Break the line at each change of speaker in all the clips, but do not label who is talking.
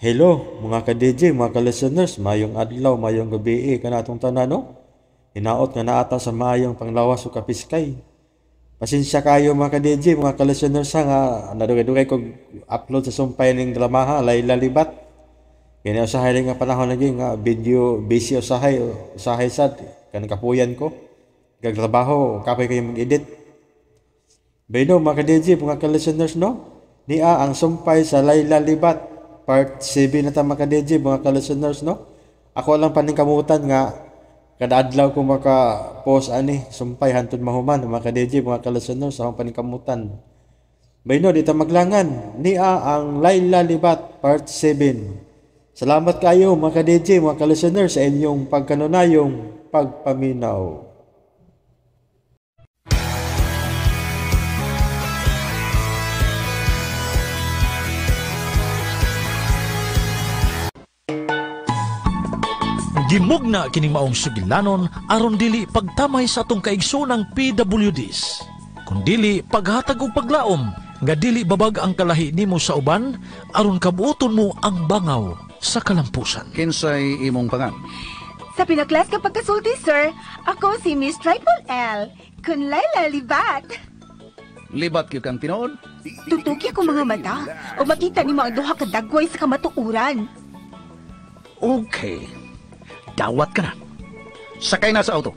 Hello mga ka-DJ, mga ka-listeners, mayong adlaw, mayong gabi kanatong tanan, no? Hinaot nga naata sa maayong panglawas o kapiskay. Pasensya kayo mga ka-DJ, mga ka-listeners ha, nga nadugay-dugay kog upload sa sumpay ning dramaha, Layla Libat. Kaya usahay rin nga panahon lagi nga video busy usahay, usahay sad kanang kapuyan ko. Gagtrabaho, kapoy kayo mag-edit. Bayno mga ka-DJ, mga ka-listeners, no? Nia ang sumpay sa Layla Libat part 7 na ta mga ka-DJ, mga ka-listeners, no? Ako lang paningkamutan nga kada adlaw ko maka-post ani sumpay hantod mahuman mga ka-DJ, mga ka-listeners, akong paningkamutan. Bayno di ta maglangan, nia ang Layla Libat part 7. Salamat kayo mga ka-DJ, mga ka-listeners sa inyong pagkanunayong pagpaminaw.
Gimugna kining maong sugilanon aron dili pagtamay sa atong kaigsoonang PWDs. Kun dili paghatag og paglaom nga dili babag ang kalahi nimo sa uban aron kabuoton mo ang bangaw sa kalampusan.
Kinsay imong pangan?
Sa pinaklas ka pagkasulti, sir, ako si Miss Triple L, kun Layla Libat.
Libat gyud kang tinuod?
Tutuki ko mga mata o makita nimo ang duha ka dagway sa kamatuoran.
Okay. Dawat ka na. Sakay na sa auto.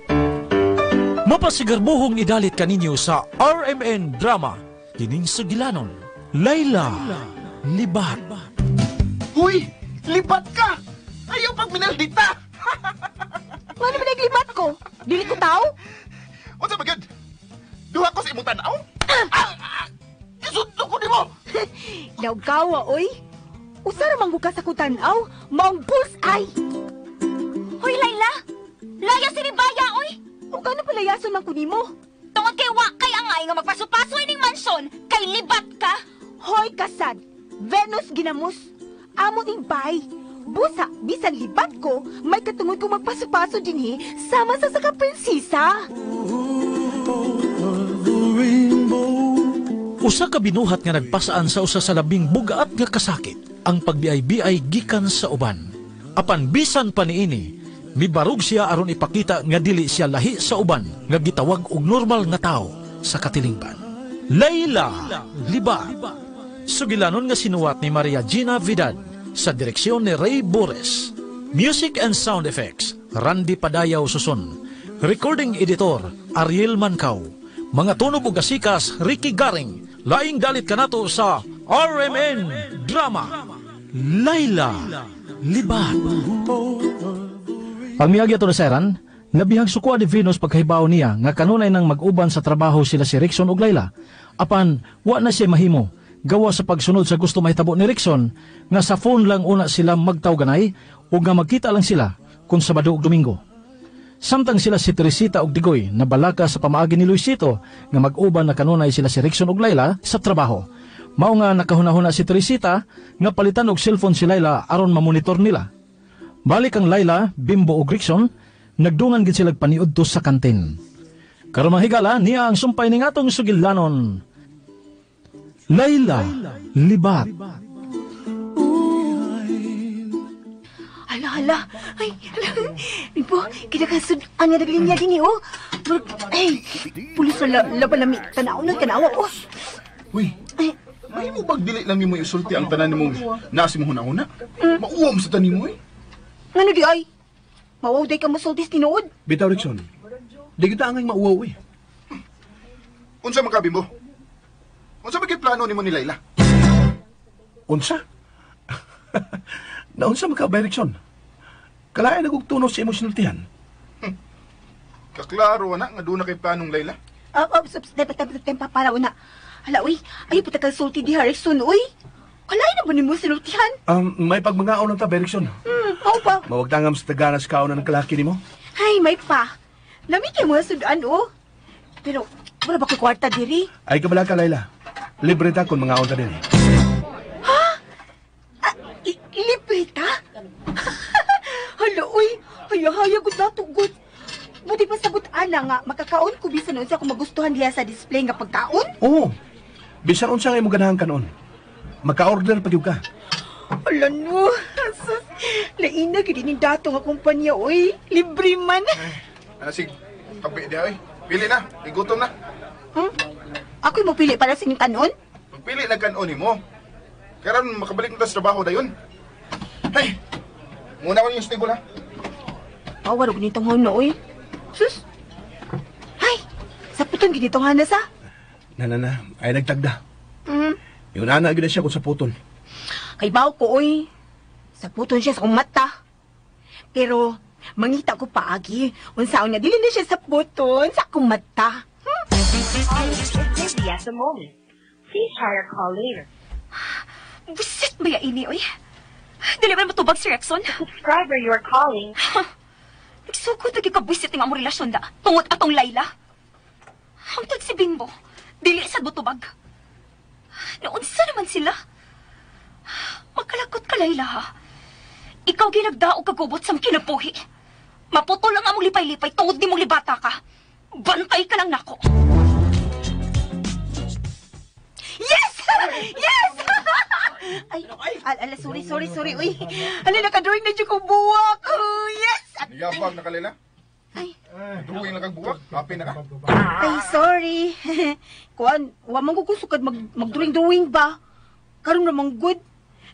Mapasigarbuhong idalit kaninyo sa RMN Drama. Kining sugilanon, Layla Libat.
Huy! Libat ka! Ayaw pag minaldita!
Ano ba naglibat ko? Dili ko tao?
Unsa ba gyud? Duha ko sa imong tan-aw? Isudto ko nimo!
Lawgawa, oy! Usa ra man ka sa kutan-aw, maong bullseye!
Hoy, Layla! Laya si Ribaya, oy!
O gano palayason man kunimo?
Tungod kay wa kay angay nga magpaso-paso ining mansyon, kay libat ka!
Hoy, kasad! Venus ginamos! Amo ning bay! Busa, bisan libat ko, may katungod ko magpaso-paso dinhi sama sa saka prinsesa!
Usa ka binuhat nga nagpasaan sa usa sa labing bugat nga kasakit, ang pagbiay-biay gikan sa uban. Apan bisan pa niini, mibarog siya aron ipakita nga dili siya lahi sa uban nga gitawag og normal nga tawo sa katilingban. Layla Libat. Sugilanon nga sinuwat ni Maria Gina Vidad sa direksyon ni Ray Bores. Music and sound effects, Randy Padayaw Suson. Recording editor, Ariel Mancao. Mga tunog ug asikas, Ricky Garing. Laing dalit kanato sa RMN Drama, Layla Libat. Ang miagi ato na seran, labihang sukuan ni Venus pagkahibaw niya nga kanunay nang mag-uban sa trabaho sila si Rickson ug Layla. Apan wa na siya mahimo gawa sa pagsunod sa gusto mahitabo ni Rickson nga sa phone lang una sila magtawganay ug nga magkita lang sila kung Sabado ug Domingo. Samtang sila si Teresita ug Digoy nabalaka sa pamaagi ni Luisito nga mag-uban na kanunay sila si Rickson ug Layla sa trabaho. Mao nga nakahuna-huna si Teresita nga palitan og cellphone si Layla aron mamonitor nila. Balik ang Layla, Bimbo ug Rickson, nagdungan gid sila paniudto sa kantin. Karon mga higala, niya ang sumpay ning atong sugilanon, Layla Libat.
Hala, hala. Ay, hala. Bimbo, kinakasud-an nga naglinya din eh, oh. Ay, pulis na laban lami. Tanaw na, tanawa, oh.
Uy, may mo bag dili lang nimo isulti ang tanan nimong nasi mo huna-huna? Mauwam sa tanin mo eh.
Ngano di ay? Mawaw day ka musultis tinuod.
Bitaw, Rickson. Di kita angay mauwaw eh.
Unsa man ka, Bimbo? Unsa man kay plano nimo ni Layla?
Unsa? Naunsa man ka ba, Rickson? Kalain nagugtuno sa emosyonaltihan.
Kaklaro na nga doon na kay planong Layla.
Tempa para una. Hala, uy, ay puta ka sulti di Rickson, uy. Kalain na ba nimo sinultihan?
May pagmangaon lang ta, Rickson.
Mao pa.
Mawagtangam sa taganas kaon na ng kalaki nimo.
Ay, may pa. Lami kay mga sudan, oh. Pero, wala ba ko'y kwarta diri?
Ay, kabala ka, Layla. Libre ta kung mangaon ta din.
Ha? Libre ta? Hala, uy. Haya-haya, gud na tugot. Buti pa sagot, ana nga, makakaon ko bisan unsa kung magustuhan diha sa display nga pagkaon.
Oo. Bisan unsa nga imong ganahan kanon. Maka-order pa gyud ka.
Ala no, sus, lain na gid ni dato nga kumpanya oy, libre man.
Ana sig tabi diha oy. Pili na, igutom na.
Ako'y mopili para sa inyong kanon?
Pagpili na kanon nimo. Karon makabalik na ta sa trabaho dayon. Hey. Muna ko yung stable ha.
Pawar og nitong hana oy. Sus. Ay, saputon gid nitong hana sa.
Na na na, ay nagtagda.
Mm.
Yung nana gyud na siya kung sa puton.
Kay baw ko oy. Saputon siya sa akong mata. Pero mangita ko paagi unsaon nga dili na siya saputon sa akong mata.
Busy at the moment. Please try your call later.
Busit ba ya ini, oy? Dili ba matubag si Rexon?
Subscriber you are calling
Nagsugod lagi ka busit nga among relasyon da. Tungod atong Layla. Hangtod si Bimbo. Dili sad butubag. Naunsa naman sila? Magkalagot ka, Layla, ha? Ikaw ginagdaog kagubot sa kinabuhi. Maputol ang among lipay-lipay tungod ni mong libata ka. Bantay ka lang nako.
Yes! Yes! Ay, ala, sorry, sorry, sorry. Uy, ala, nakadrawing na dyan kong buwak. Oh, yes!
Niyabag na kalila.
Ay,
Drawing lang kag buwak, happy na ka.
ay, sorry. Kuan, wa man ko kusukad mag-drawing-drawing ba? Karon namang good.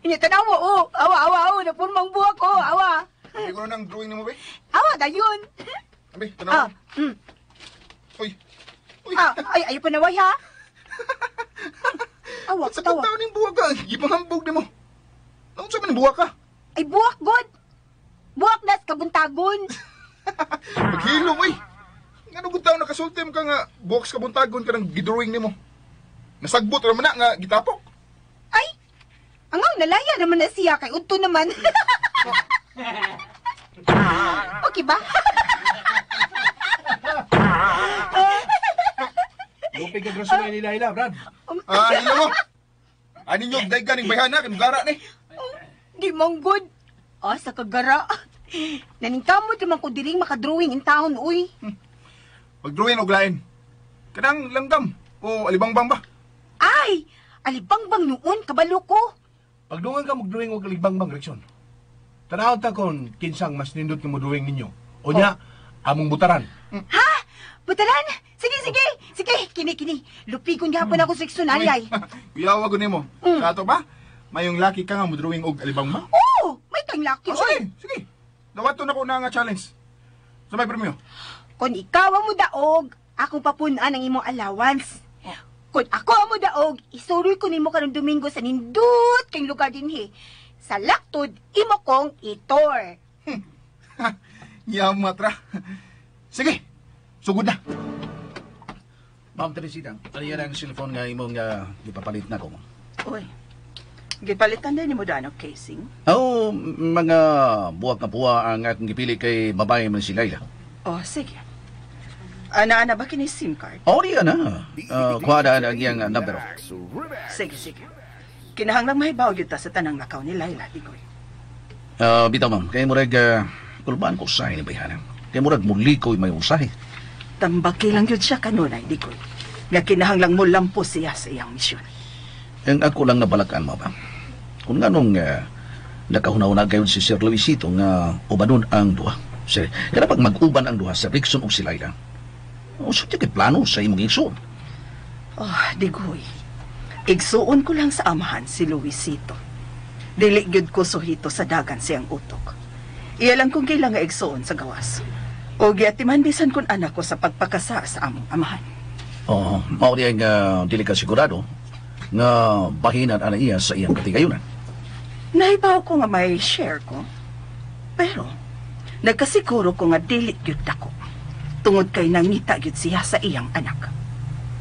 Inya, tanawa, oh. Awa, awa, awa. Napurmang buwak, oh. Awa.
Hindi ko na nang drawing nimo be.
Awa, dayon.
Abi,
Ah,
tanaw.
mm.
Uy. Uy.
Ah, ay, ayaw pa naway, ha? Awa,
Sa
tawa.
taon ning buwak ka, gipangambog nimo. Naunsa man ning buwak ka?
Ay, buwak, god. Buwak nas kabuntagon.
Paghilom oy. Ngano gud taon nakasulti mo ka nga buwak sa kabuntagon ka ng gidrawing nimo. Nasagbot ra man na nga gitapok.
Ay, angaw, nalaya naman na siya kay Udto naman. Okay ba?
Lupig ka grasulay ni Laila, Brad.
Ah, hilo mo. Ani nyo daygan ning bayhana kay gara ni.
Di man good. Ah, sa kagara. Naningkamot naman ko diring makadrawing in town, uy.
Pag-drawing og lain. Kanang langgam o alibangbang ba?
Ay, alibangbang noon, kabalo ko.
Pagdungan ka mag-drawing og libangbang, Rexon. Tanawon ta kon kinsang mas nindot nga mo-drawing ninyo. O nya, among butaran.
Ha? Butalan? Sige, sige. Sige, kini, kini. Lupigon gihapon ako sa Iksun, ay, ay.
Kuyawa gud nimo. Sa ato ba? Mayong laki ka nga mo drawing og alibangbang?
Oh, may kang laki,
Oh,
oy.
sige, sige. Dawaton ako na nga challenge. Sa may premyo.
Kung ikaw ang mudaog, akong papunan ang imong allowance. Kung ako ang mudaog, isuroy ko nimo karong Domingo sa nindot kay lugar dinhi. Sa laktod, imo kong itor.
Yamatra. Sige. Sugod na.
Ma'am Teresita, ano yan ang cellphone nga imong ipapalit na ko?
Uy, gipalitan din ni mo daan og casing.
Oo, mga buwag nga buwa ang akong gipili kay babae man si Laila.
Oh, sige. Ana-ana ba kini SIM card?
Oo, di na. Kuha na ang iyang number.
Sige, sige. Kinahanglang mahibaw gyud ta sa tanang lakaw ni Laila, digoy.
Bitaw ma'am, kay murag kulbaan ko usahay ni bayhana. Kay murag muli ko'y may usahay.
Tambaki lang gyud siya kanunay, digoy. Nga kinahanglang mo lampo siya sa iyang misyon.
Ang ako lang nabalakaan mo ba? Kung nga nung nakahuna-huna gayon si Sir Luisito nga ubanon ang duha. Sir, kada pag mag-uban ang duha sa Rickson o si Laila, o sa kay plano sa imong igsoon.
Oh, digoy. Igsuon ko lang sa amahan si Luisito. Dili gyud ko suhito sa dagan siyang utok. Iya lang kong kailangan igsuon sa gawas. O giatiman bisan kun anak ko sa pagpakasa sa among amahan.
Oo, mao diay nga dili ka sigurado nga bahinan ana iya sa iyang katigayunan.
Nahibaw ko nga may share ko. Pero, nagkasiguro ko nga dili gyud ako. Tungod kay nangita gyud siya sa iyang anak.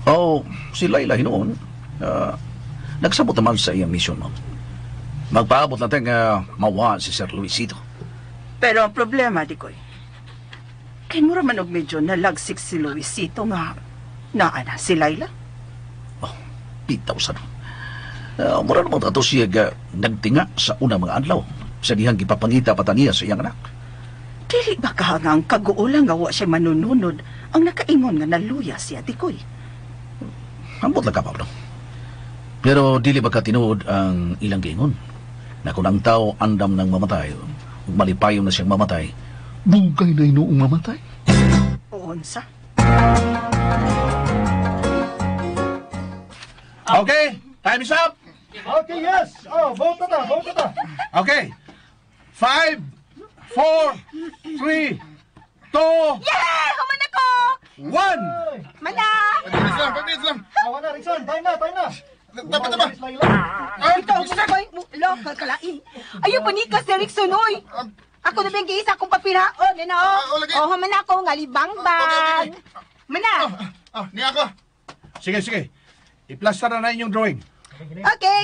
Oo, si Laila hinuon, nagsabot naman sa iyang misyon mo. Magpaabot natin nga mawa si Sir Luisito.
Pero ang problema, di koy, kay mura man og medyo nalagsik si Luisito nga naa na si Laila.
Oh, bitaw sa no. Mura naman ato siya ga, nagtinga sa unang mga adlaw sa dihang gipapangita pa niya sa iyang anak.
Dili ba ka nga ang kaguolang nga wa siya manununod ang nakaingon nga naluya siya, di koy.
Ambot lang ka, Pablo. Pero dili ba ka tinuod ang ilang giingon? Na kung ang tao andam ng mamatay, ug malipayon na siyang mamatay, dugay na inoong mamatay.
Unsa?
Okay, time is up.
Okay, yes. Oh, vote na ta, vote na ta.
Okay. 5, 4, 3, 2,
Yeah! Human ako!
1.
Mana!
5 minutes lang, 5 minutes lang.
Awa na, Rickson. Time na, time na.
Tama, tama.
Laila.
Ah,
Ikaw mo na ko. Lo, kalain. Ayaw pa ni ka si Rickson, oy. Ako na ba yung giisa akong papiraon, ano?
Ah, oh, lagi.
Oh, human ako, nga libang-bang.
Okay, okay,
Mana!
Ah, niya ako.
Sige, sige. I-plaster na na inyong drawing.
Okay.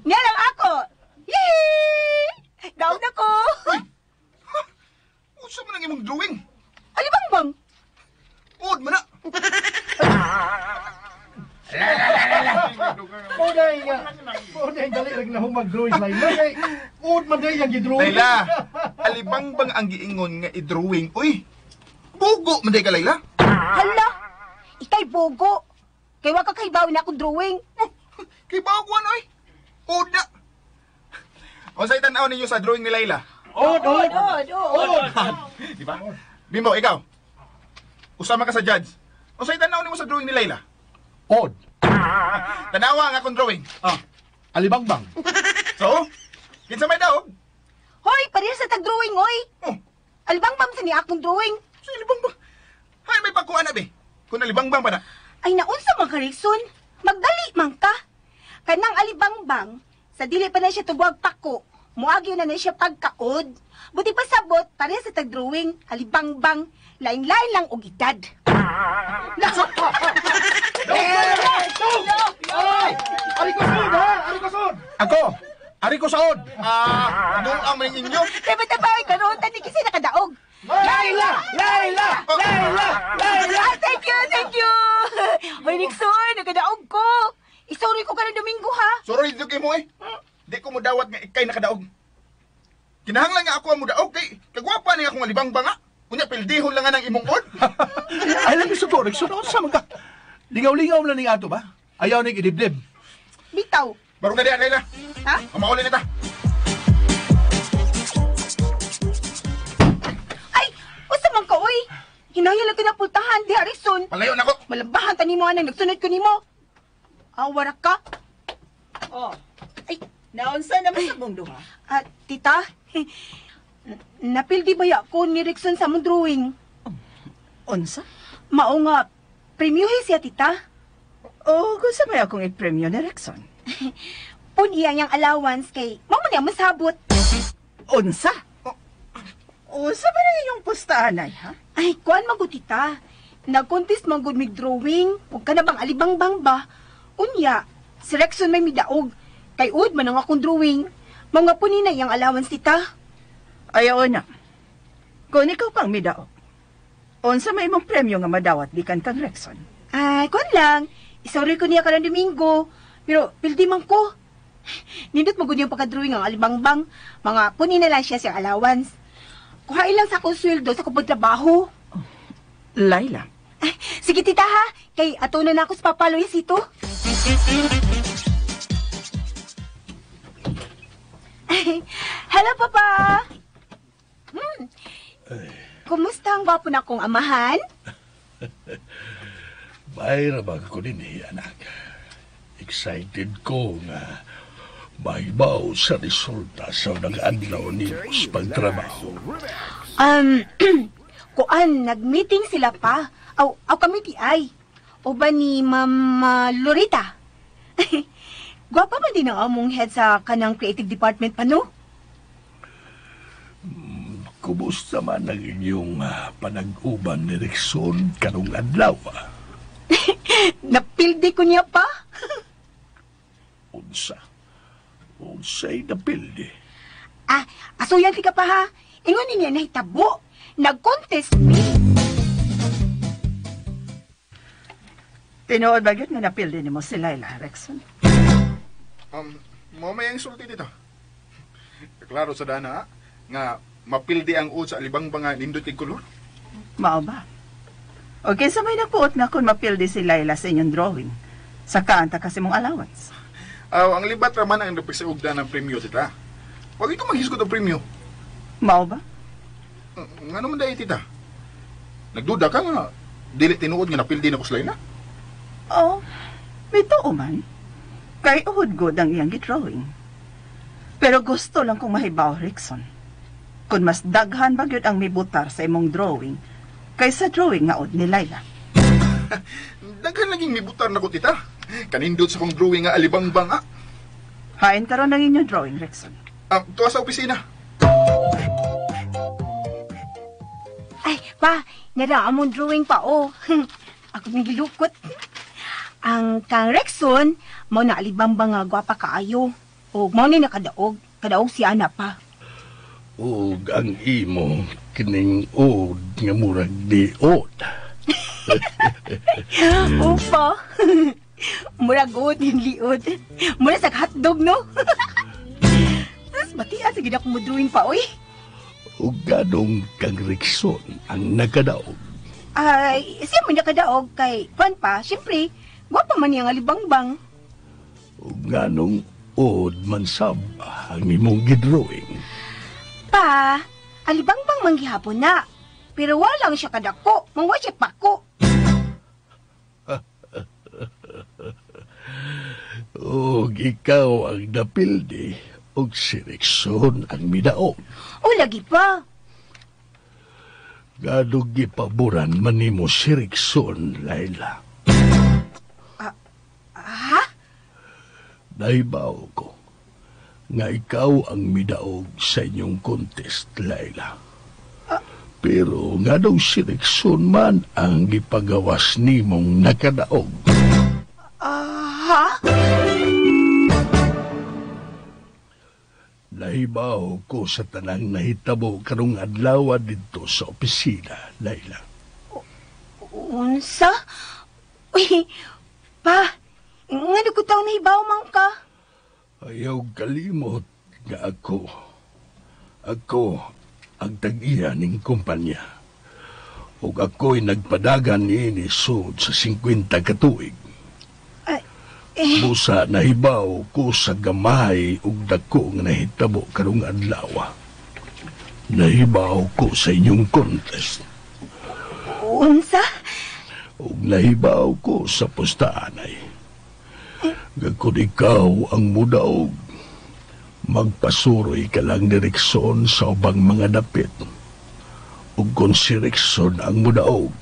Niya lang ako. Yay! Down ako.
Uy! Ha? Unsa man ang imong drawing?
Alibang-bang.
Uod man na.
Muna nga. Muna yung dali rin na humag-drawing, Laila. Kay, uod man din yung gi-drawing.
Layla, alibangbang ang giingon nga i-drawing. Uy, bugo man day ka, Layla.
Hala! Ikay bogo. Kay wa ka kahibaw na akong drawing.
Oh, kay baguan oy. Uod na. Unsay tan-aw ninyo sa drawing ni Layla?
Uod, uod.
Od, od.
Di ba? Bimbo, ikaw. Usama ka sa judge. Unsay tan-aw nimo sa drawing ni Layla?
Odd.
Tanawa ang akong drawing.
Ah, alibangbang.
So, kinsa may daog?
Hoy, pareha sa tag-drawing, oy.
Oh,
Alibang-bang sa ni akong drawing.
sa alibangbang. Hay may pagkuan na be. Kung alibangbang pa na.
Ay naunsa man ka, Rickson. Magdali man ka. Kanang alibangbang, sa dili pa na siya tubuag pako, muagyo na na siya pagkaod. Buti pa sabot, pareha sa tag-drawing, alibangbang, lain-lain lang og edad.
Ari ko sud, ha? Ari ko sud.
Ako, ari ko sa odd.
Ah, nung ang may inyo.
Kaya ba tayo karoon, tani kasi nakadaog.
Laila! Laila! Laila! Laila!
Ah, thank you, thank you. Hoy, Rickson, nagkadaog ko. Isuri ko ka ng Domingo, ha?
Sorry dito kay mo eh. Di ko mudawat nga ikay nakadaog. Kinahanglan nga ako ang mudaog kay kagwapa ni akong alibangbang nga. Unya pildihon lang nga ng imong od.
Ay lang gusto ko, Rickson. Unsa man ka? Lingaw-lingaw lang ning ato ba? Ayaw ning idibdib.
Bitaw.
Barong na diyan, Layla.
Ha?
Mauli na ta.
Ay, usa man ka, oy. Hinaya lang ko na pultahan, di Harrison.
Palayo na ko.
Malabahan ta nimo anang nagsunod ko nimo. Awara ka.
Oh,
Ay,
naunsa naman sa mong duha?
ah, tita. Napildi ba ya ko ni Rickson sa mong drawing?
Unsa?
Mao nga, premyuhi siya, tita.
Oh, kung sa may akong ipremyo ni Rickson.
Pun iya yang allowance kay mao man niya masabot.
Unsa? Unsa ba na inyong pustaanay, ha?
Ay, kuan man gud, tita. Nag-contest man gud mig drawing. Ug ka na bang alibangbang ba? Unya, si Rexon may midaog. Kay ud man ang akong drawing. Mga puni na iyang allowance, tita.
Ayaw na. Kung ikaw pang midaog, unsa may imong premyo nga madawat gikan kang Rexon?
Ay, kuan lang. Isuri ko niya karong Domingo. Pero pildi man ko. Nindot mo gud yung pagka-drawing ang alibangbang. Mga puni na lang siya siyang allowance. Kuhain lang sa akong sweldo sa akong pagtrabaho.
Laila,
Ay, sige tita ha, kay ato na na ako sa Papa Luisito. Hello, Papa! Hmm. Kumusta ang gwapo na akong amahan?
Bayra ba ko din eh, anak? Excited ko nga mahibaw sa resulta sa unang adlaw ni sa pagtrabaho.
Um, kuan, nag-meeting sila pa. Aw, aw kami ti ay. O ba ni Ma'am Lorita? Gwapa man din ang among head sa kanang creative department pa, no?
Kumusta man ang inyong panag-uban ni Rickson karong adlaw? Ah?
Napildi ko niya pa.
Unsa? Unsay napildi?
Ah, asuyan ti ka pa ha. Ingon niya nahitabo. Nag-contest mi.
tinuod ba gyud nga napildi nimo si Laila, Rexon?
Mo may ang sulti dito. Klaro sa dana nga mapildi ang ud sa alibangbang nga nindot kay kolor.
Mao ba? O kinsa may nagpuot nga kung mapildi si Laila sa inyong drawing? Sa kaanta kasi mong allowance.
Aw, ang libat raman ang napagsaugda ng premyo tita. Wag ito maghisgot og premyo.
Mao ba?
Ngano man dai, tita? Nagduda ka nga dili tinuod nga napildi na ko sa Laila.
Oh, may tuo man. Kay uhod good ang iyang gidrawing. Pero gusto lang kong mahibaw, Rickson. Kung mas daghan ba gyud ang mibutar sa imong drawing kaysa drawing nga od ni Laila.
Daghan laging mibutar nako, tita. Kanindot sa kong drawing nga alibangbang ah.
Hain karon ang inyong drawing, Rickson.
Ah, tuwa sa opisina.
Ay, pa, nara among drawing pa, oh. Ako nang gilukot. Ang kang Rexon, mao na alibambang nga gwapa kaayo. O mao ni nakadaog, kadaog si ana pa.
Ug ang imo kining od nga murag di od.
Upa. Murag od yung liod. Mura sa hotdog, no? Tapos batian, sige na akong mo-drawing pa, oy.
Ug ganong kang Rickson ang nakadaog.
Ay, siya man nakadaog kay kwan pa, syempre, gwapa man niya nga libangbang.
Ug nganong od man sab ang imong gidrawing.
Pa, alibangbang man gihapon na. Pero walang siya kadako, mangwa siya pako.
Ug ikaw ang napildi ug si Rickson ang midaog.
O lagi pa.
Nganong gipaboran man nimo si Rickson, Laila?
Ha?
Nahibaw ko nga ikaw ang midaog sa inyong contest, Laila. Pero nganong si Rickson man ang gipagawas nimong nakadaog?
Ha?
Nahibaw ko sa tanang nahitabo karong adlaw didto sa opisina, Laila.
Unsa? Uy, pa, ngano ko taw nahibaw man ka?
Ayaw kalimot nga ako. Ako ang tag-iya ning kumpanya. Ug ako'y nagpadagan niini sud sa 50 ka tuig.
Eh.
Busa nahibaw ko sa gamay ug dako nga nahitabo karong adlaw. Nahibaw ko sa inyong contest.
Unsa?
Ug nahibaw ko sa pustaanay. Gakon ikaw ang mudaog, magpasuroy ka lang ni Rickson sa ubang mga dapit. Ug kung si Rickson ang mudaog,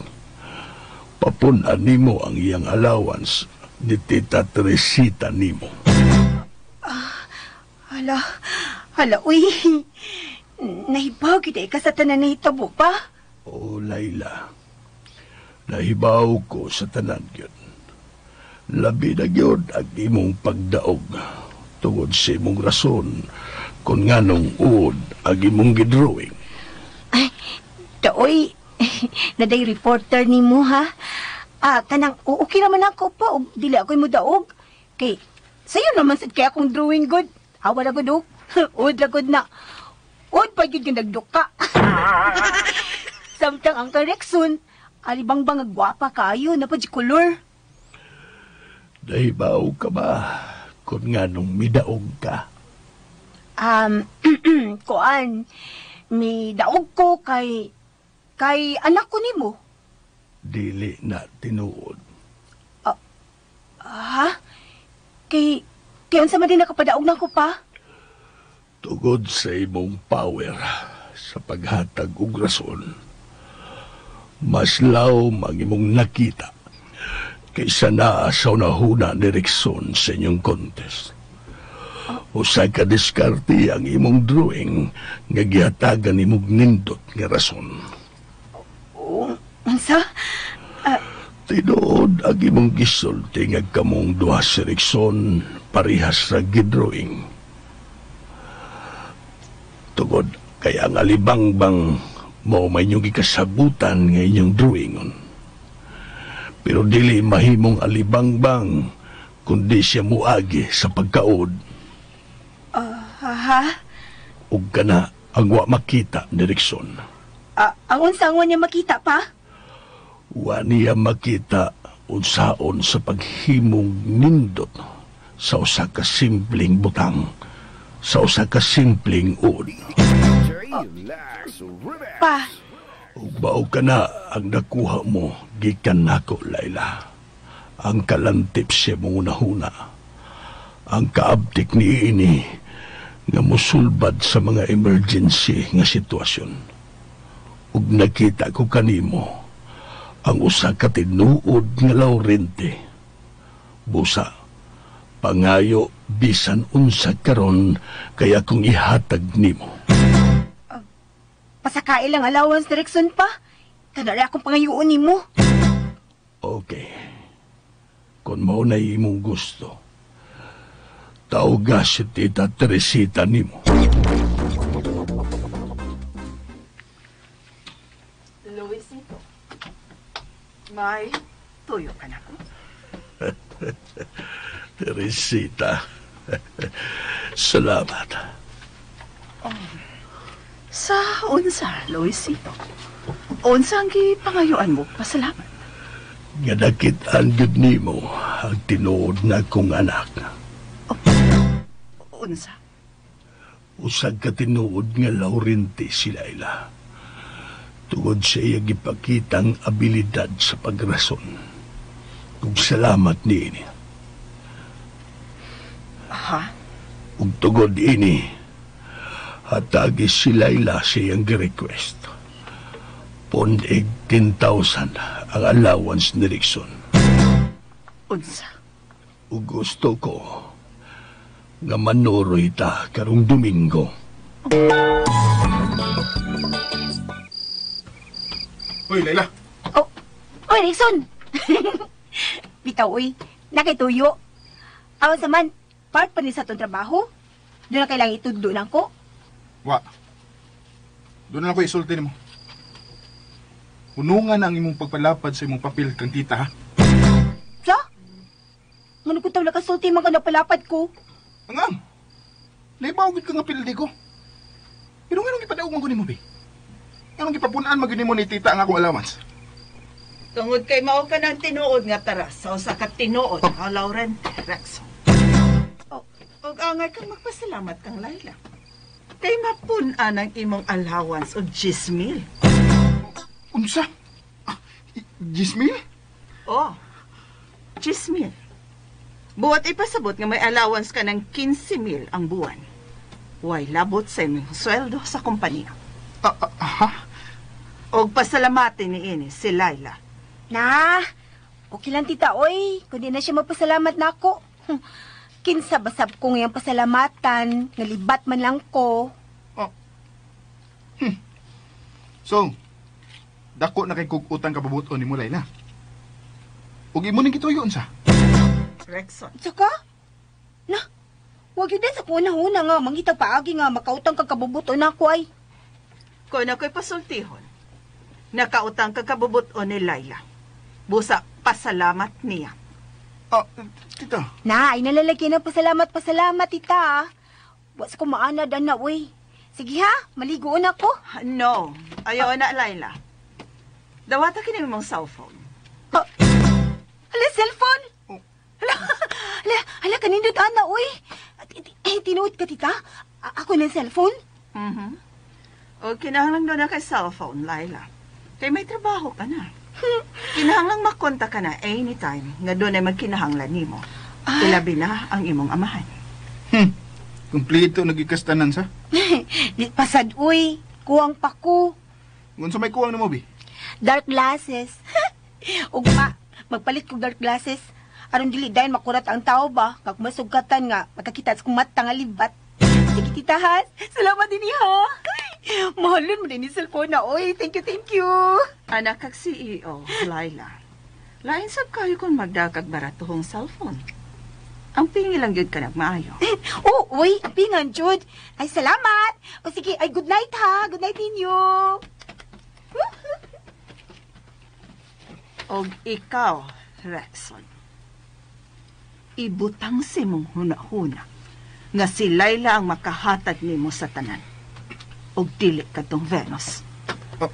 papun-an nimo ang iyang allowance ni Tita Teresita nimo.
Hala, hala, uy. Nahibaw kita ka sa tanan nahitabo pa.
O Laila, nahibaw ko sa tanan yun. Labi na gyud ang imong pagdaog tungod sa imong rason kung nganong uod ang imong gidrawing.
Ay, daoy, naday reporter ni mo, ha? Ah, kanang, okay naman ako po, og dili ako'y mudaog. Kay, sayo naman sad kay akong drawing good. Awa na gud, og. Uod na gud na. Uod pa gyud nga nagduka. Samtang ang karekson, alibang bang gwapa kayo, na pa di kolor.
Nahibaw ka ba kung nganong midaog ka?
Kuan, midaog ko kay anak ko nimo.
Dili na tinuod.
Ha? Kay unsa man din nakapadaog na ko pa?
Tugod sa imong power sa paghatag og rason, mas lawom ang imong nakita kaysa naa sa unahuna ni Rickson sa inyong contest. Usa ka diskarte ang imong drawing nga gihatagan nimog nindot nga rason.
Unsa?
Tinuod ang imong gisulti nga kamong duha si Rickson parehas ra gidrawing. Tugod kay ang alibangbang mao may inyong gikasabutan nga inyong drawingon. Pero dili mahimong alibangbang kundi siya muagi sa pagkaod.
Ha?
Ug kana ang wa makita ni Rickson.
Ang unsa ang wa niya makita pa?
Wa niya makita unsaon sa paghimong nindot sa usa ka simpleng butang sa usa ka simpleng uod.
Pa,
Ug mao ka na ang nakuha mo gikan nako, Laila. Ang kalantip sa imong hunahuna. Ang kaabtik ni ini nga musulbad sa mga emergency nga sitwasyon. Ug nakita ko kanimo ang usa ka tinuod nga Laurente. Busa, pangayo bisan unsa karon kaya kung ihatag nimo.
Pasakail lang allowance ni Rickson pa. Kanari akong pangayuon nimo.
Okay. Kung mao na imong gusto, tawga si Tita Teresita nimo.
Luisito, may tuyo ka na ko.
Teresita, salamat.
Oh. Sa unsa, Luisito? Unsa ang gipangayuan mo? Pasalamat.
Nga nakit-an gyud nimo ang tinuod na kong anak.
Oh, unsa?
Usag ka tinuod nga Laurente si Laila. Tungod sa iya gipakitang abilidad sa pagrason. Ug salamat niini.
Ha?
Ug tungod ini, hatagi si Laila sa iyang gi-request. Pondig 10,000 ang allowance ni Rickson.
Unsa?
Ug gusto ko nga manuroy ta karong Domingo.
Uy, Laila.
Oh, uy, Rickson. Bitaw, uy. Nakituyo. Awan sa man, part pa ni sa itong trabaho. Doon na kailangan itudlo na ko.
Wa. Doon na lang ko isulti nimo. Hunungan ang imong pagpalapad sa imong papel kang tita, ha?
Sa? Ngano ko taw nakasulti man ka napalapad ko?
Angam! Naibaw gid ka nga pildi ko. Pero nganong gipadaogan ko nimo, be? Nganong gipapunan man gyud nimo ni tita ang akong allowance?
Tungod kay mao ka ng tinuod nga taras sa usa ka tinuod nga Laurente Rexon. Oh. Og angay kang magpasalamat kang Laila. Kay mapun-an ang imong allowance og 10,000.
Unsa? 10,000?
Oh. 10,000. Buot ipasabot nga may allowance ka ng 15,000 ang buwan. Way labot sa imong sweldo sa kompanya.
Ha?
Og pasalamatin ni ini si Laila.
Na, okay lang tita, oy. Kundi na siya magpasalamat na ako. Kinsa basab ko ngayong pasalamatan, nalibat man lang ko.
Oh. So, dako na kay kug-utang kabubuton ni mo, Laila. Ug imo ning gituyo unsa?
Rexon.
Saka? Na, wag yun din sa kuna-una nga, mangitag paagi nga, makautang kag kabubuton ako ay.
Kung ako'y pasultihon, nakautang kag kabubuton ni Laila. Busa, pasalamat niya.
Tita.
Na, ay nalalagyan ng pasalamat, pasalamat, tita. Wa sa kumaanad, ana, uy. Sige ha, maligoon ako.
No, ayaw na, Laila. Dawata kini mong cellphone.
Hala, cellphone?
Oh.
Hala, hala, hala, kanindot, ana, uy. Tinuod ka, tita? Ako ng cellphone?
Mm-hmm. O, kinahanglan doon na kay cellphone, Laila. Kay may trabaho ka na. Kinahanglang makontak ka na anytime nga doon ay magkinahanglan nimo. Ilabi na ang imong amahan.
Kompleto nagikastanan sa.
Di pasad, uy. Kuwang pa ko.
Unsa may kuwang nimo, bi?
Dark glasses. Ugma, magpalit kog dark glasses. Aron dili dayon makurat ang tao ba? Kag masugkatan nga makakita sa kong mata nga libat. Sige, tita, ha? Salamat din ha. Mahalon mo din ni cellphone na, oy. Thank you, thank you.
Anak kag CEO, Laila. Lain sab kayo kung magdagag baratohong cellphone. Ang pingi lang gyud ka nagmaayo.
Oh, uy, ang pingan, Jude. Ay, salamat. O sige, ay, good night ha. Good night ninyo.
Og ikaw, Rexon, ibutang si mong huna-huna nga si Laila ang makahatag nimo sa tanan. Og dili kadtong Venus.
Oh.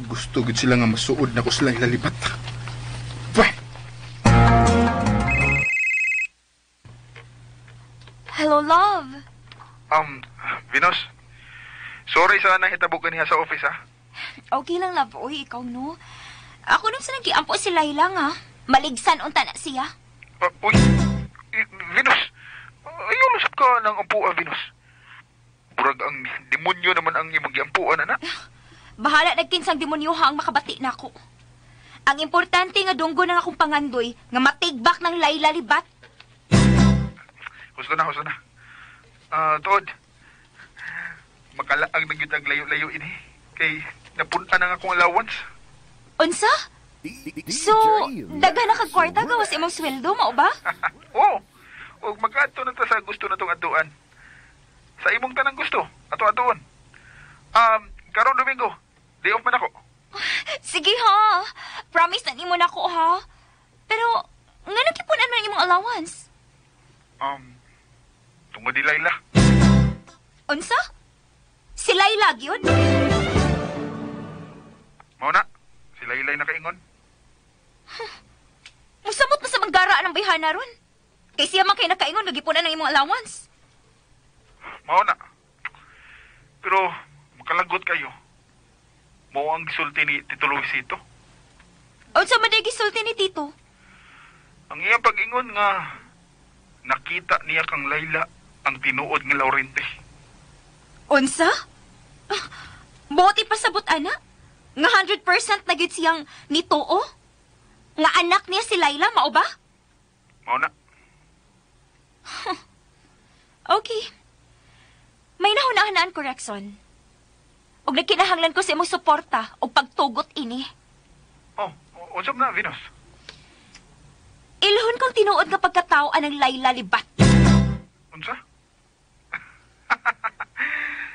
Gusto gid sila nga masuod na ko sila ilalipat. Bah!
Hello, love.
Venus, sorry sa nahitabo kaniya sa office, ha?
Okay lang, love. Uy, ikaw, no? Ako nung sa nagkiampo si Layla nga. Maligsan unta na siya.
Uy, Venus, ayaw lusap ka ng ampua, Venus. Murag ang demonyo naman ang imong giampuan, ana.
Bahala nagkinsang demonyo ha ang makabati nako. Ang importante nga dunggo ng akong pangandoy nga matigbak ng Layla libat.
Husto na, husto na. Tuod, makalaag na gyud ang layo-layo ini. Kay napunta na nga akong allowance.
Unsa? So, daghan na kag kwarta gawas imong sweldo, mao ba?
Oo. Og magkadto na ta sa gusto na tong adtuan. Sa imong tanang gusto, ato atuon. Karon Domingo, day off man ako.
Sige ha. Promise na nimo nako ha. Pero ngano gipunan man imong allowance?
Tungod ni Layla.
Unsa? Si Layla gyud?
Mao na, si Layla nakaingon.
Musamot na sa manggara ng bayhana ron. Kay siya man kay nakaingon nga gipunan ang imong allowance.
Mao na. Pero makalagot kayo. Mao ang gisulti ni Tito Luisito.
Unsa man day gisulti ni Tito?
Ang iyang pag-ingon nga nakita niya kang Layla ang tinuod nga Laurente.
Unsa? Buot ipasabot ana? Nga 100% na gyud siyang nituo? Nga anak niya si Layla, mao ba?
Mao na.
Okay. May nahuna-hunaan ko, Rexon. Og nagkinahanglan ko sa imong suporta o pagtugot ini.
Oh, unsa man na, Venus?
Ilhon kong tinuod nga pagkatao anang Layla libat.
Unsa?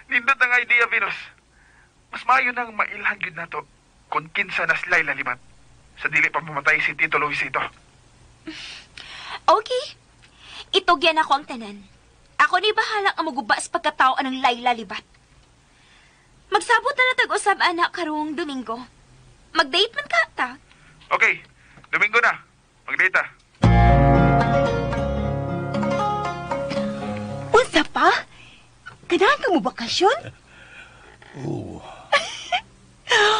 Nindot ang idea, Venus. Mas maayo nang mailhan gyud nato kung kinsa na si Layla libat. Sa dili pa mamatay si Tito Luisito.
Okay. Itugyan ako ang tanan. Ako ni bahala ang maguba sa pagkatao anang Layla libat. Magsabot na natag-usab anak karong Domingo. Mag-date man ka ta.
Okay, Domingo na. Mag-date ta.
Unsa pa? Kailangan ka mo bakasyon?
Oo.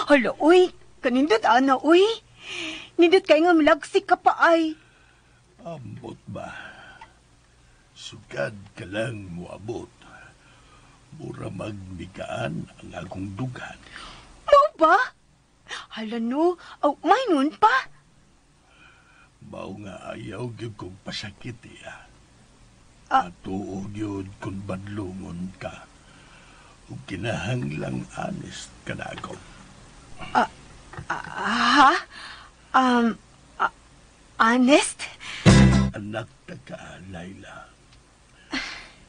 Hala, uy. Kanindot, ana, uy. Nindot kay nga malagsik ka pa ay.
Ambot ba? Sukad ka lang moabot. Mura magmikaan ang akong dughan.
Mao ba? Hala no, aw, may nun pa.
Mao nga ayaw gyud kong pasakit iya.
Ah.
Atuo gyud kung badlungon ka. Ug kinahanglang honest ka na ako.
Ha? Honest?
Anak ta ka, Layla.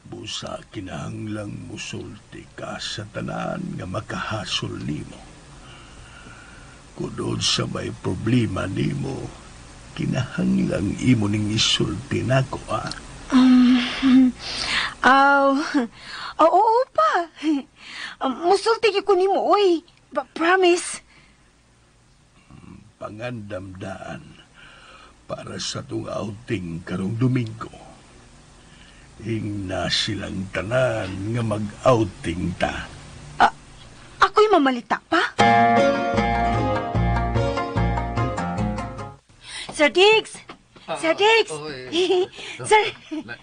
Busa kinahanglang musulti ka sa tanan nga makahasol nimo. Kudod sa may problema nimo, kinahanglang imo ning isulti nako, ah.
Aw, oo pa. Musulti gyud ko nimo, oy. Promise.
Pangandamdaan para sa tong outing karong Domingo. Ingna silang tanan nga mag-outing ta.
Ako'y mamalita pa. Sir Diggs! Sir Diggs!
Oy.
Sir!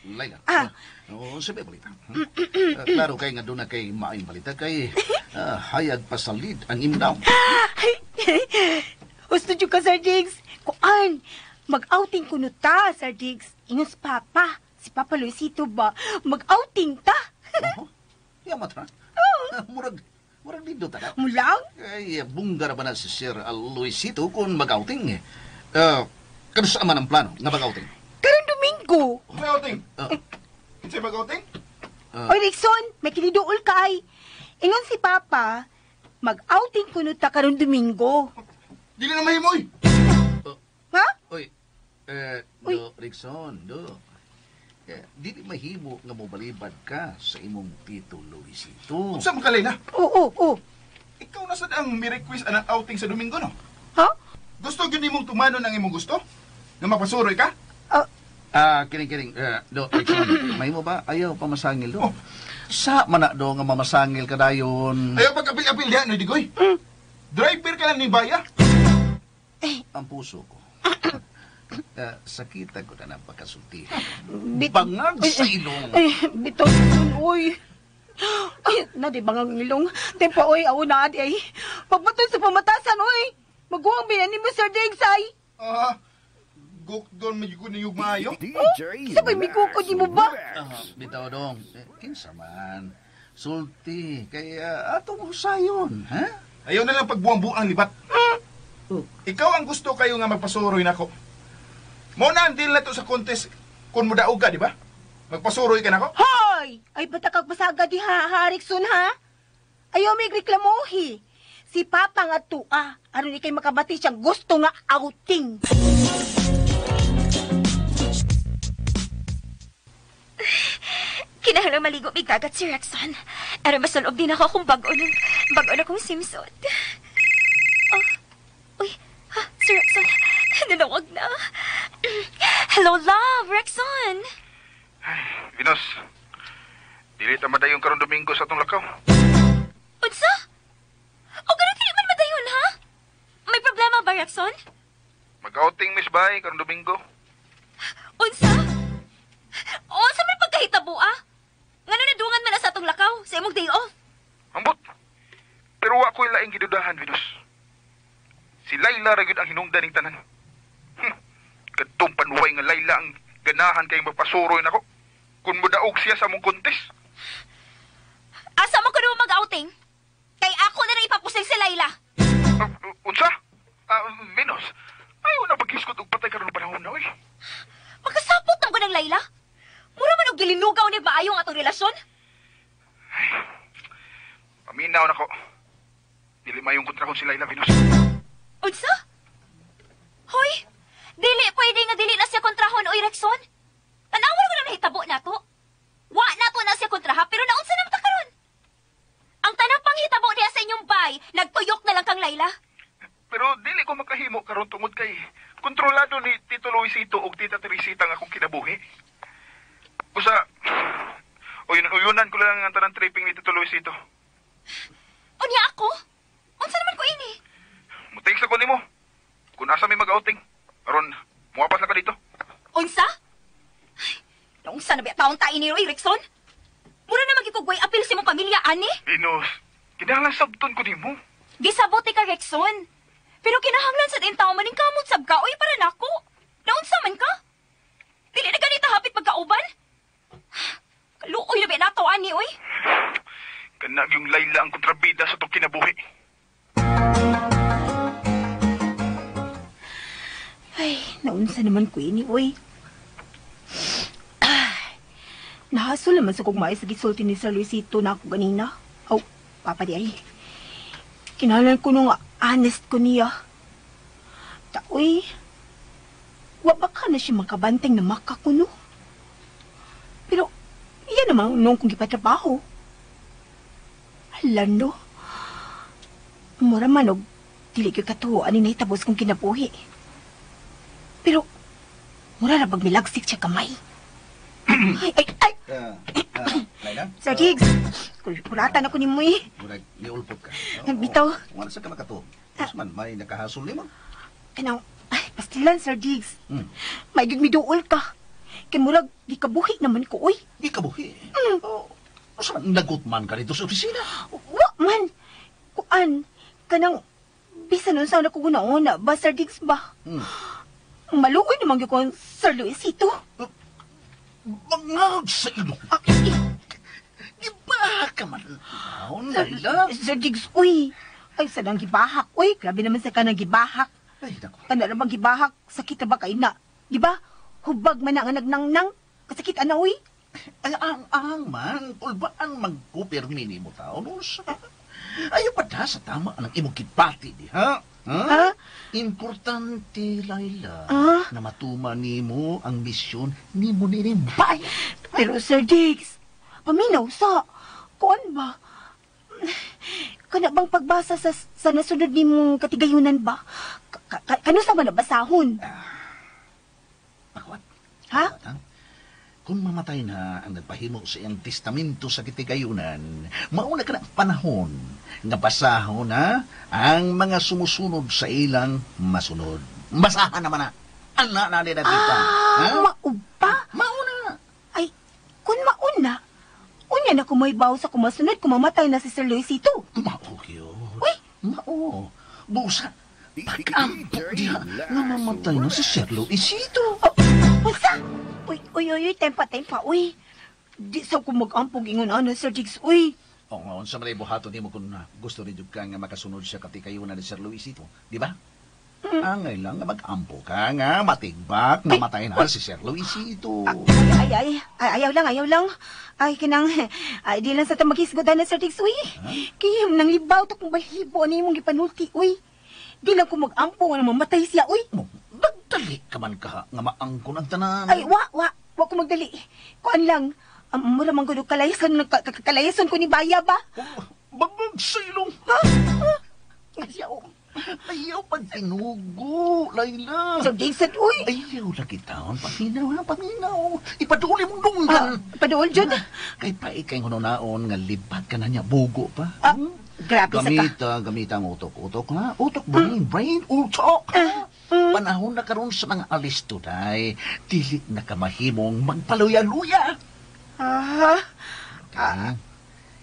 Layla.
Ah.
Oo, sabi balita. Klaro kay nga doon na kay maayong balita kay hayag pasalid ang imdaw.
Gusto ka, Sir Diggs. Kuan, mag-outing kuno ta, Sir Diggs. Ingon si Papa. Si Papa Luisito ba? Mag-outing ta.
Oho. Yamat ra. Murag dito ta na.
Mulang?
Ay, bungga ra ba na si Sir Luisito kung mag-outing? Kano sa man ang plano nga mag-outing?
Karon Domingo.
Mag-outing? Kinsay mag-outing?
Oy, Rickson, may kiniduol ka ay. Ingon si Papa, mag-outing kuno ta karon Domingo.
Dili na mahimoy.
Ha?
Oy,
Uy.
do, Rickson, do. Dili mahimo nga mobalibad ka sa imong Tito Luisito.
Unsa man ka, Layla?
Oo.
Ikaw na sad ang mi-request anang outing sa Domingo, no?
Ha?
Gusto gyud nimong tumanon ang imong gusto? Nga mapasuroy ka?
Kining. Do, Rickson, may mo ba? Ayaw pa masangil do.
Oh.
Sa mana do nga mamasangil ka dayon.
Ayaw pagkapil-apil diha, no, Digoy. Driver ka lang ni Baya.
Ang puso ko. Sakita ko na ng pagkasulti.
Bit-
Bangag sa ilong.
Ay, bitaw Rickson, uy. Ay, na di bangag ang ilong. Tempo, uy, awo na adi ay. Pagpatol sa pamatasan, uy. Maguwang binani mo, Sir Diggs, ay.
Ah, gukdon medyo ko niyog maayo.
Sabay, may kukod ni mo ba?
Bitaw dong. Eh, kinsa man. Sulti. Kaya atong husayon, ha?
Ayaw na lang pagbuang-buang libat. Ikaw ang gusto kayo nga magpasuroy nako. Mo na ang deal na to sa contest kung mudaog ka, di ba? Magpasuroy ka nako.
Hoy! Ay, batakag pasaga di ha, ha, Rickson, ha? Ayaw may reklamohi. Si Papa nga tuwa, aron ikay makabati siyang gusto nga outing.
Kinahanglan maligo mig dagat si Rexon. Aron masulob din ako kung bago ng bago na kong swimsuit. Oh, uy, ha, si Rexon. Nanawag na. Hello, love, Rexon.
Venus, dili ta madayon karon Domingo sa atong lakaw.
Unsa? O ganun dili man madayon, ha? May problema ba, Rexon?
Mag-outing Miss Bay karon Domingo.
Unsa? Unsa may pagkahitabo, ah? Ngano nadungan man na sa atong lakaw sa imong day off?
Ambot. Pero wa ko'y laing gidudahan, Venus. Si Layla ra gyud ang hinungdan ning tanan. Kadtong panuway nga Layla ang ganahan kay magpasuroy nako. Kung mudaog siya sa among contest.
Asa man ko naman mag-outing? Kay ako na rin ipapusil si Layla.
Unsa? Venus, ayaw na paghiskot og patay karon panahon na oy.
Magkasapot na ko ng Layla. Mura man og gilinugaw ni maayong atong relasyon.
Paminaw nako. Dili mayong kontrahon si Layla, Venus.
Unsa? Hoy, dili pwede nga dili na siya kontrahon oy Rexon. Tanawa ko na nahitabo nato. Wa nato na siya kontraha pero naunsa naman ta karon? Ang tanang panghitabo niya sa inyong bay, nagtuyok na lang kang Layla.
Pero dili ko makahimo karon tungod kay kontrolado ni Tito Luisito ug Tita Teresita ang akong kinabuhi. Usa, uyunan ko lang ang tanang tripping ni Tito Luisito.
Unya ako? Unsa naman ko ini?
Mutext ako nimo. Kung asa may mag-outing. Aron, muwapas na ka dito.
Unsa? Ay, naunsa na ba taong ta ini Roy Rexon? Mura na magikugway apil sa imong pamilya ani?
Venus, kinahanglan sabton ko nimo.
Gisabot ka Rexon. Pero kinahanglan sa din tao maning kamot sab ka oy para nako. Naunsa man ka? Dili na ganita hapit pagkauban? Kaluoy na ba nato ani oy?
Kanag yung Layla ang kontrabida sa itong kinabuhi.
Ay, naunsa naman ko ini, uy. Ah, nahasol naman sa kugmay sa gisulti ni Sir Luisito na ako ganina. Aw, papa di ay. Kinalan ko nung honest ko niya. Taoy, wa ba ka na siya makabanteng na makakuno? Pero, iya naman nung kong gipatrabaho. Hala no. Mura man og dili gyud katuo ani nahitabos kong kinabuhi. Pero, mura ra bag milagsik siya kamay. Ay, ay, ay!
Layla?
Sir Diggs, kuratan ako ni mo eh.
Murag, niulpot ka.
Bitaw.
Wala sa ka makatuo. Tapos man, may nakahasol nimo.
Kanang, ay, pastilan, Sir Diggs. May miduol ka. Kay murag, di kabuhi naman ko, oy.
Di kabuhi? Oh, asa man, nagot man ka dito sa opisina.
Wa man. Kuan, kanang, bisan nun sana ko gunaon ba, Sir Diggs ba? Maluoy naman gyud ko ang Sir Luisito.
Bangag sa ilong. Di ba ka man? Layla.
Sir Diggs, uy. Ay, sa nang gibahak, uy. Grabe naman sa kanang gibahak.
Ay, nako.
Kana ra bang gibahak, sakit na ba kay na? Di ba? Hubag man na nga nagnangnang. Kasakit ana, uy.
Ay, ang man. Ulbaan magkupirmi ni mo tao. No, sa... Ayaw pa da sa tama ang imong kipati, di ha? Ha? Importante, Layla, na matuma nimo ang misyon nimo ni bayan.
Pero Sir Diggs, paminaw sa, kuan ba? Kana bang pagbasa sa nasunod nimong katigayunan ba? Kano sa man nabasahon?
Pakuat.
Ha?
Ha? Kung mamatay na ang nagpahimo sa iyang testamento sa kitigayunan, mauna ka na panahon nga basahon na ang mga sumusunod sa ilang masunod. Basahan naman na. Ana na nila dita.
Ah, maupa?
Mauna.
Ay, kung mauna, unya na kumaybaw sa kumasunod kung mamatay na si Sir Luisito.
Mao gyud.
Uy!
Mao. Busa, pag-ampo diha nga mamatay na si Sir Luisito.
Oh, unsa? Uy, uy, uy, uy, tempa, tempa, uy. Di sa ko mag-ampog ingon ana, Sir Jigs, uy.
O nga, unsa man ay buhaton nimo kung gusto ni jud ka nga makasunod siya katikayunan ni Sir Luisito, di ba? Angay lang nga mag-ampo ka nga matigbak mamatay na si Sir Luisito.
Ay, ay, ay, ayaw lang, ayaw lang. Ay, kinang, ay, di lang sa ta maghisgotan na Sir Jigs, uy. Kaya nang libaw to kung balhibo, ano yung gipanulti, uy. Di lang ko mag-ampo nga mamatay siya, uy.
Mo, nagdali ka man ka nga maangkon ang tanan.
Ay, wa, wa, wa ko magdali. Kuan lang, mura man gud kalayason, kalayason ko ni Baya ba?
Oh, Babag sa ilong.
Ha? Ha?
Ayaw. Ayaw pag tinugo, Laila.
Sir Jason, uy.
Ayaw lagi taon. Paminaw ha, paminaw. Ipaduli mong dunggan.
Ah, paduol jud.
Kay pa ikay hununaon nga libat ka na niya, bugo pa.
Ah, grabe sa ka.
Gamita, gamita ang utok. Utok ha? Utok, brain, brain, utok.
Ah,
Panahon na karon sa mga alisto, day. Dili na ka mahimong magpaluya-luya.
Ah,
Okay.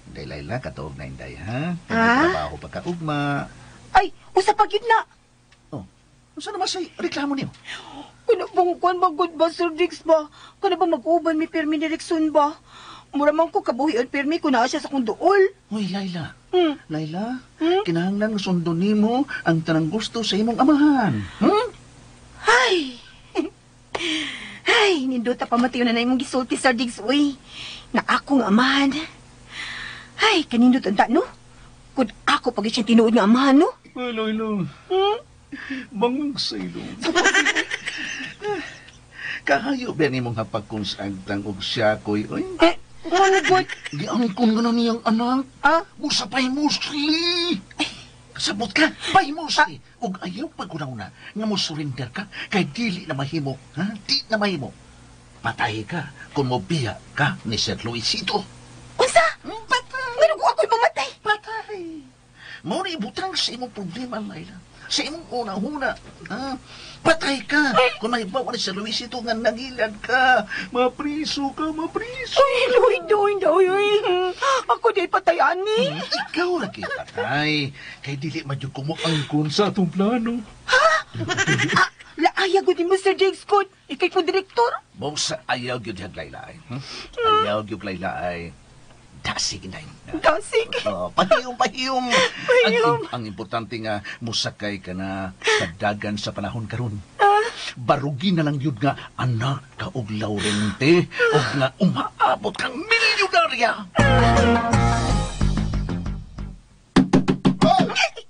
Inday, Laila, katuog na inday, ha? Kay
Ah?
may trabaho pa ka ugma.
Ay, usa pa gyud na.
Oh, unsa naman say reklamo niyo?
Kuna bang kuan ba gud ba Sir Diggs ba? Kuna ba mag-uban mi pirmi ni Rickson ba? Mura man ko kabuhion pirmi ko naa siya sa kong duol.
Hoy, Laila.
Hmm.
Laila,
Hmm?
kinahanglan sundon nimo ang tanang gusto sa imong amahan. Hmm?
Ay. Ay, nindota pa matayo na na imong gisulti Sir Diggs uy. Na ako nga amahan. Ay, kanindot unta no? Kun ako pag siya tinuod nga amahan no?
Ay, Laila.
Hmm?
Bangag sa ilong. Kahayo ba nimong hapag kung sa agtang og siya koy, oy?
Eh, ano gud?
Giangkon ka na niyang anak.
Ah?
Busa pa'y musli. Kasabot ka, pa'y musli. Ug ayaw pag na nga mo surrender ka, kay dili na mahimo, ha? Di na mahimo. Patay ka kung mobiya ka ni Sir Luisito.
Unsa?
Patay!
Ngano ko ako'y mamatay?
Patay! Mao na ibutang sa imong problema, Laila. Sa imong una-una. Ha? Patay ka! Kung mahibaw ni Sir Luisito nga nangilad ka, mapriso ka, mapriso.
Ay, Lloyd, doy, doy, oy. Ako di patay ani.
Ikaw lagi patay. Kay dili man jud kumuangkon sa atong plano.
Ah, laaya gud ni Mr. Jakes Scott. Ikay ko direktor.
Busa ayaw gyud hag Laila ay. Hmm? Ayaw gyud Laila ay. Dasig inday.
Dasig.
Oh, pahiyom, pahiyom.
Pahiyom.
Ang importante nga musakay ka na sa dagan sa panahon karon. Barugi na lang yun nga anak ka og Laurente og nga umaabot kang milyonarya.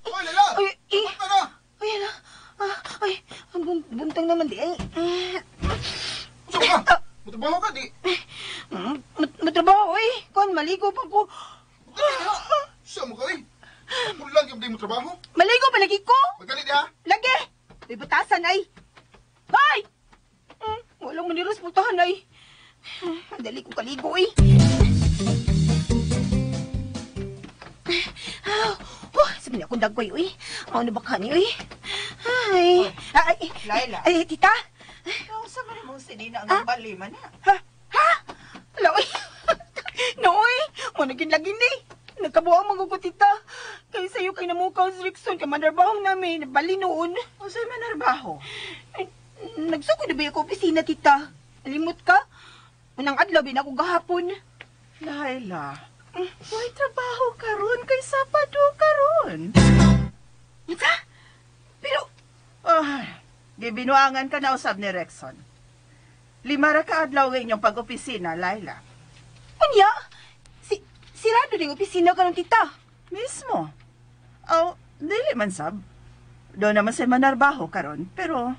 Hoy, Laila!
Ay, eh.
Ano?
Ay, ala. Ah, ay, ang buntang naman di. Ay, eh.
Unsa ka? Mutrabaho ka di?
Matrabaho, eh. Kon, maligo pa ko.
Sa mo ka eh? Ako lang yung di mo trabaho.
Maligo pa lagi ko.
Magdali di ha?
Lagi. May batasan ay. Ay! Walang maniros pultahan ay. Dali ko kaligo eh. Ah, oh, sabi niya akong dagway, uy. Ano ba kani, uy? Ay, ay,
Laila.
Ay, tita.
Nausa man imong sinina ang bali man na.
Ha? Ha? Ala, uy. No, uy. Managin lagi ni. Nagkabuang magugo, tita. Kay sa'yo kay namukaw si Rickson, kay manarbahong namin. Nabali noon.
Unsay manarbaho?
Ay, nagsuko na ba ako opisina, tita? Limot ka? Unang adlaw, bin ako gahapon.
Laila, way trabaho karon kay Sabado karon.
Unsa? Pero,
Ay, gibinuangan ka na usab ni Rexon. 5 ra ka adlaw nga inyong pag-opisina, Laila.
unya, sirado ding opisina karon, tita.
Mismo. Aw, dili man sab. Doon naman sa manarbaho karon, pero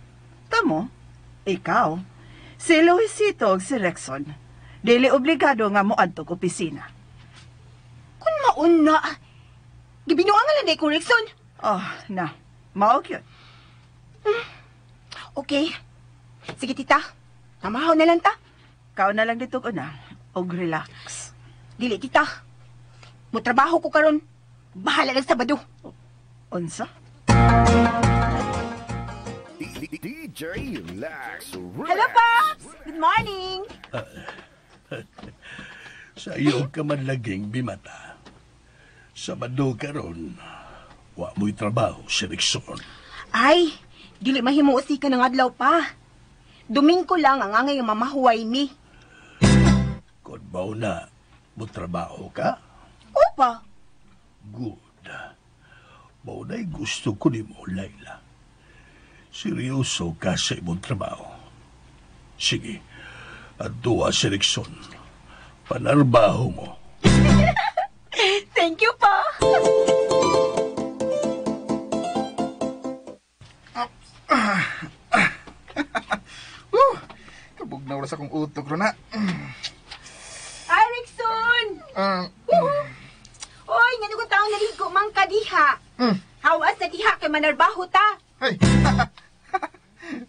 tamo, ikaw, si Luisito ug si Rexon, dili obligado nga moadtog opisina.
Kung mauna, gibinuangan lang day ko, Rickson.
Oh, na, mao gyud.
Okay. Sige, tita. Tamahaw na lang ta.
Kaon na lang dito ko na. Og relax.
Dili tita. Mutrabaho ko karon. Bahala lang Sabado.
Unsa?
DJ Lex.
Hello, Pops! Good morning!
Sa iyo ka man laging bimata. Sabado karon, wa mo'y trabaho si Rickson.
Ay, dili mahimo ka ng adlaw pa. Domingo lang ang angay mamahuway mi.
Kung mao na, mo trabaho ka?
Opa.
Good. Mao na'y gusto ko nimo, Laila. Seryoso ka sa imong trabaho. Sige, at duwa si Rickson. Panarbaho mo.
Thank you pa.
Kabugnaw ra sa akong utok ron na.
Ay, Rickson! Oy, ngano ko taong naligo man ka diha. Hawas na diha kay manarbaho ta.
Ay.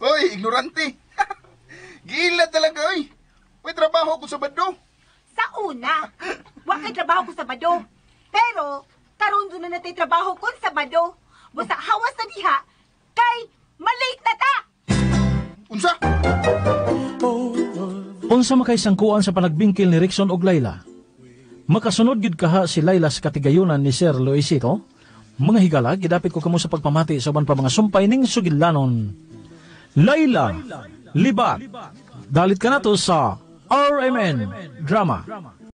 Oy, ignorante. Gila talaga, oy. May trabaho ko sa Sabado.
Sa una, wa kay trabaho ko Sabado. Pero karon doon na natay trabaho kon Sabado. Busa hawas na diha kay malate na ta.
Unsa?
Unsa makaisangkuan sa panagbingkil ni Rickson og Layla? Makasunod gyud kaha si Layla sa katigayunan ni Sir Luisito? Mga higala, gidapit ko kamo sa pagpamati sa uban pa mga sumpay ning sugilanon. Layla, Libak. Dalit ka na to sa RMN Drama.